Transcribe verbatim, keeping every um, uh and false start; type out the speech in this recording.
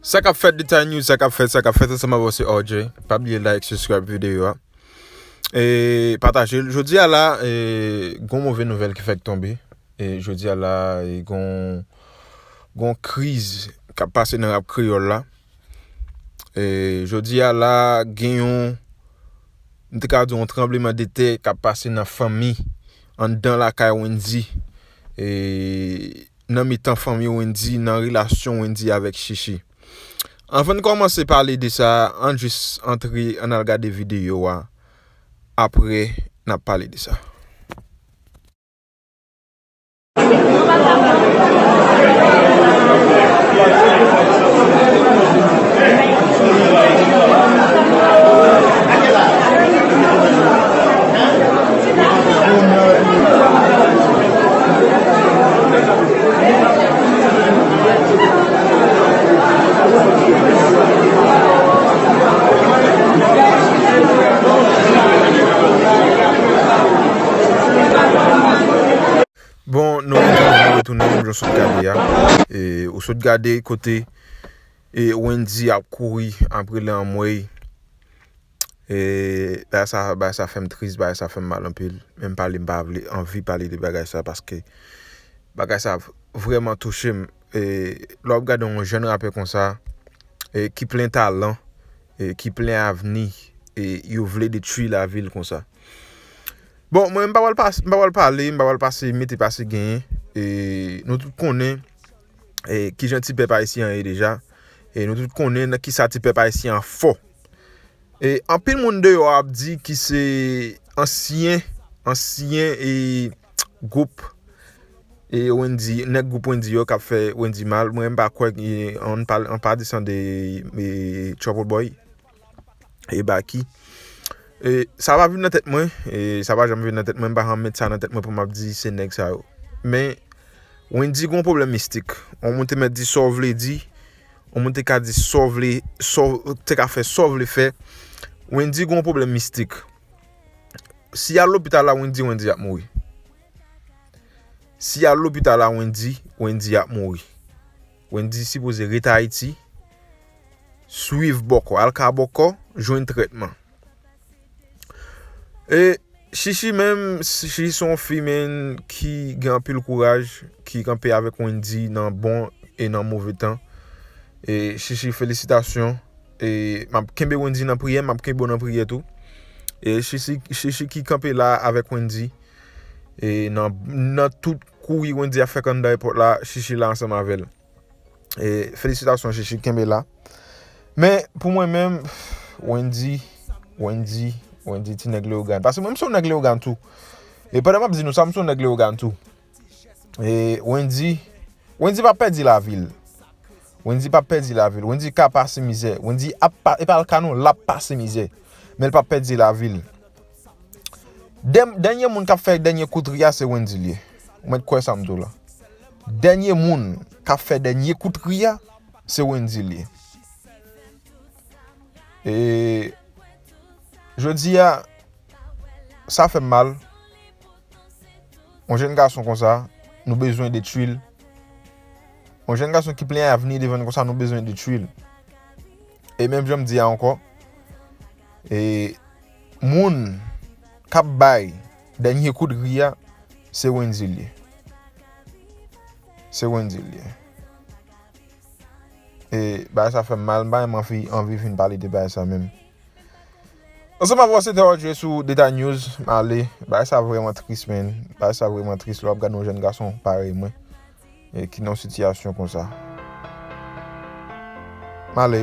Sa k ap fèt, Detay News, sa k ap fèt, sa k ap fèt, ansanm avè w se R J. Pa bliye like, subscribe videyo a. E pataje l. Jodi a la, e, gon move nouvèl ki fèk tonbe. E jodi a la, e, gon, gon kriz k ap pase nan rap kreyòl la. E jodi a la, gen yon, m te ka di yon tranbleman de tè k ap pase nan fanmi, anndan lakay Wendyy. E nan mitan fanmi Wendyy, nan relasyon Wendyy avèk Chichi. Anvan n kòmanse pale de sa, ann jis antre, ann al gade videyo a. Apre, n ap pale de sa. Bon, nou retounen, nou retounen, menm jan w sot gade a. E, ou sot gade kote, e, Wendyy ap kouri apre lanmò. E, bagay sa, bagay sa fè m tris, bagay sa fè m mal anpil. Menm pale, m pa vle, anvi pale de bagay sa, paske bagay sa vrèman touche m. E, lè w ap gade yon jèn rapè konsa, e, ki plen talan, e, ki plen avni, e, yo vle detwi lavi l konsa. Bon, mwen, m pa pral pas-, m pa pral pale, m pa pral pase, mete pase genyen. E, nou tout konnen, e, kijan ti pèp ayisyen an ye deja. E nou tout konnen nan kisa ti pèp ayisyen an fò. E anpil moun deyò ap di ki se ansyen, ansyen, e, gwoup, e, Wendyy, nèg gwoup Wendyy yo k ap fè Wendyy mal. Mwen, m pa kwè, e, ann pa, ann pa desann de, e, Trouble Boy e Baky. E, sa pa vin nan tèt mwen, e, sa pa janm vin nan tèt mwen, m pa janm met sa nan tèt mwen pou m ap di se nèg sa yo. Men, Wendyy gon pwoblèm mistik. Yon moun te mèt di sa w vle di, yon moun te ka di sa w vle, sa w, te ka fè sa w vle fè. Wendyy gon pwoblèm mistik. Si y al lopital la, Wendyy, Wendyy ap mouri. Si y al lopital la, Wendyy, Wendyy ap mouri. Wendyy sipoze ret Ayiti, swiv bòkò, al ka bòkò, jwenn trètman. E Chichi menm, Chichi se yon fi, menm, ki gen anpil kouraj, ki kanpe avèk Wendyy nan bon e nan move tan. E Chichi, felisitasyon. E m ap kenbe Wendyy nan priyè, m ap kenbe w nan priyè tou. E Chichi, Chichi ki kanpe la avèk Wendyy. E nan, nan tout kouri Wendyy ap fè anndan èpòt la, Chichi la ansanm avè l. E felisitasyon, Chichi, kenbe la. Men, pou mwen menm, Wendyy, Wendyy, Wendyy, ti nèg Leyogàn. Paske mwen, m se yon nèg Leyogàn tou. E pandan m ap di nou sa, m se yon nèg Leyogàn tou. E Wendyy, Wendyy p ap pèdi lavi l. Wendyy p ap pèdi lavi l. Wendyy ka pase mizè. Wendyy ap pa, e pa l ka non, l ap pase mizè. Men l p ap pèdi lavi l. Dèm-, dènye moun k ap fè dènye kout ri a, se Wendyy l ye. Ou mèt kwè sa m di w la. Dènye moun k ap fè dènye kout ri a, se Wendyy l ye. E jodi a, sa fè m mal. Yon jèn gason konsa, nou bezwen detwi l. Yon jèn gason ki plen avni devan l konsa, nou bezwen detwi l. E menm jan m di a ankò, e moun k ap bay dènye kout ri a, se Wendyy l ye. Se Wendyy l ye. E bagay sa fè m mal, m pa menm anvi, anvi vin pale de bagay sa menm. Ansanm avè w, se te R J sou Deta News. M ale. Bagay sa vrèman tris, man. Bagay sa vrèman tris lè w ap gade yon jèn gason parèy mwen, e ki nan yon sitiyasyon konsa. M ale.